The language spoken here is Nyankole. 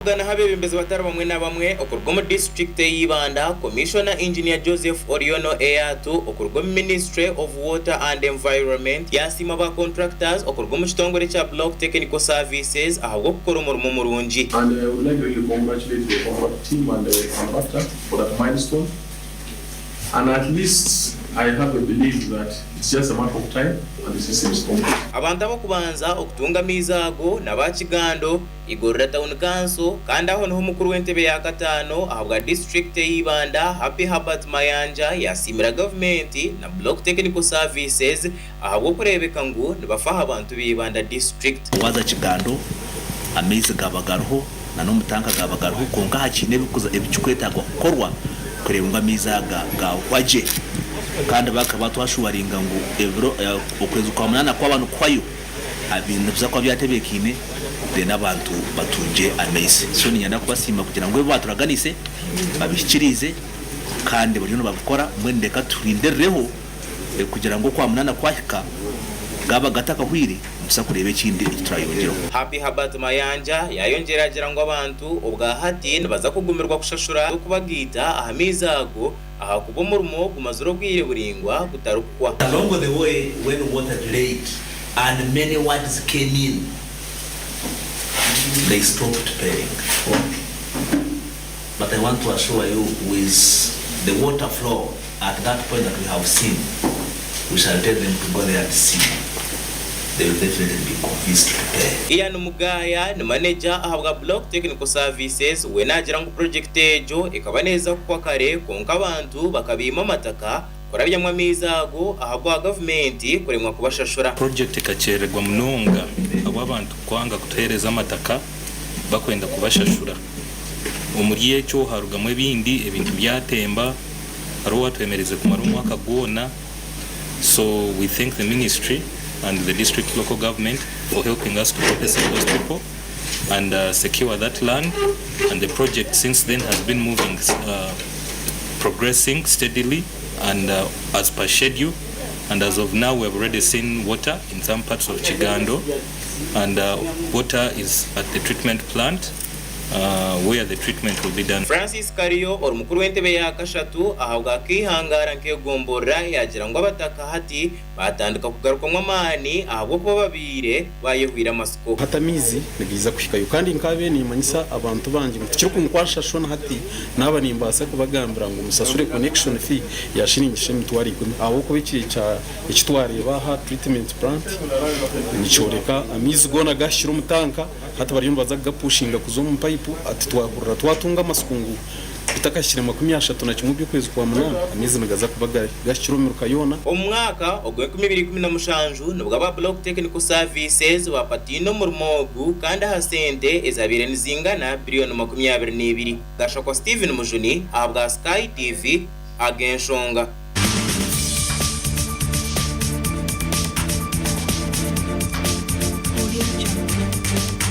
Kugana abeebembezi batari bamwe na bamwe okuruga omu disiturikiti eya Ibanda, Commissioner Engineer Joseph Oriono Eatu okuruga omu Ministry of Water and Environment yaasiima ba contractors okuruga omu kitongore kya Block Technical Services ahabw'okukora omurimo murungi. And I would like really congratulate the contract team and the contractor for that milestone and at least I have a belief that it's just a matter of time and the system is complete. Abantu ab'okubanza okutunga amaizi ago n'aba Kigando, Igorora Town Council kandi aho niho mukuru w'entebe ya kataano ahabwa disiturikiti eya Ibanda, Happy Herbert Mayanja yasiimira gavumenti na Block Technical Services ahabw'okureebeka ngu nibafa aha bantu ba Ibanda disiturikiti. Waaza Kigando amaizi gaaba gariho na n'omu tanka gaaba gariho kwonka hakiine ebikikwetaagwa kukorwa kureeba ngu amaizi aga gaahwa gye kandi bakaba twashuwaringa ngu ebiro okwezi kwa munaana kwaba nikuhwayo Ebintu nibiza kuba byatebeekaine then abantu batungye amaizi. So niinyenda kubasiima kugira ngu ebi baaturaganiise babihikiriize kandi bariyo nibabikora mbwenu reka turindirireho kugira ngu Okwamunaana kwahika gaaba gatakahwire nituza kureeba ekindi eki turayongyereho. Happy Herbert Mayanja yayongyera yagira ngu abantu obwahati nibaza kugumirwa kushashura okubagaita aha maizi ago ahakuba omurimo gumazire obwire buraingwa gutarikuhwa. Along the way when water delayed and many wards came in they stopped paying but I want to assure you with the water flow at that point that we have seen we shall tell them to go there and see they will definitely be convinced to pay. Ian Mugaya ni maneja ahabwa Block Technical Services we naagira ngu purojekiti egyo ekaba neeza kuhwa kare kwonka abantu bakabaima amataka kurabyamu amaizi ago ahabwa gavumenti kuremwa kubashashura. Purojekiti ekakyererwa munonga ahabw'abantu kwanga kutuheereza amataka bakwenda kubashashura. Omuri ekyo harugamu ebindi ebintu byatemba, hariho owatwemererize kumara omwaka gwona so we thank the ministry and the district local government for helping us to compensate those people and secure that land and the project since then has been moving progressing steadily and as per schedule and as of now we have already seen water in some parts of Kigando and water is at the treatment plant where the treatment will be done. Francis Kariyo ori mukuru w'entebe ya kashatu ahabwa Keihangara nk'egomborora yaagira ngu abataka hati baatandika kugarukwamu amaani ahabw'okuba babaire baayehwire amatsiko. Hati amaizi nigaija kuhikayo kandi nkaabaire nimmanyisa abantu bangye ngu tikirikunkwasha shona hati naaba nimbaasa kubagambira ngu musasure connection fee ya shiringi 10,000 ahabw'okuba eki twareeba aha treatment plant nikyoreka amaizi goona gahikire omu tanka. Hati bariyo nibaza kugapushinga kuza omu payipu. Hati twahurira twatunga amatsiko ngu bitakahikire 31 by'okwezi kwa munaana, amaizi nigaza kuba gahikire omu miruka yoona. Omu mwaka ogw'enkumi ibiri ikumi na mushanju nibwo aba Block Technical Services baapatiine omurimo ogu kandi aha sente ezabaire nizingana biriyoni 22. Gashakwa Steven Mujuni ahabwa Sky TV, Ag'enshonga.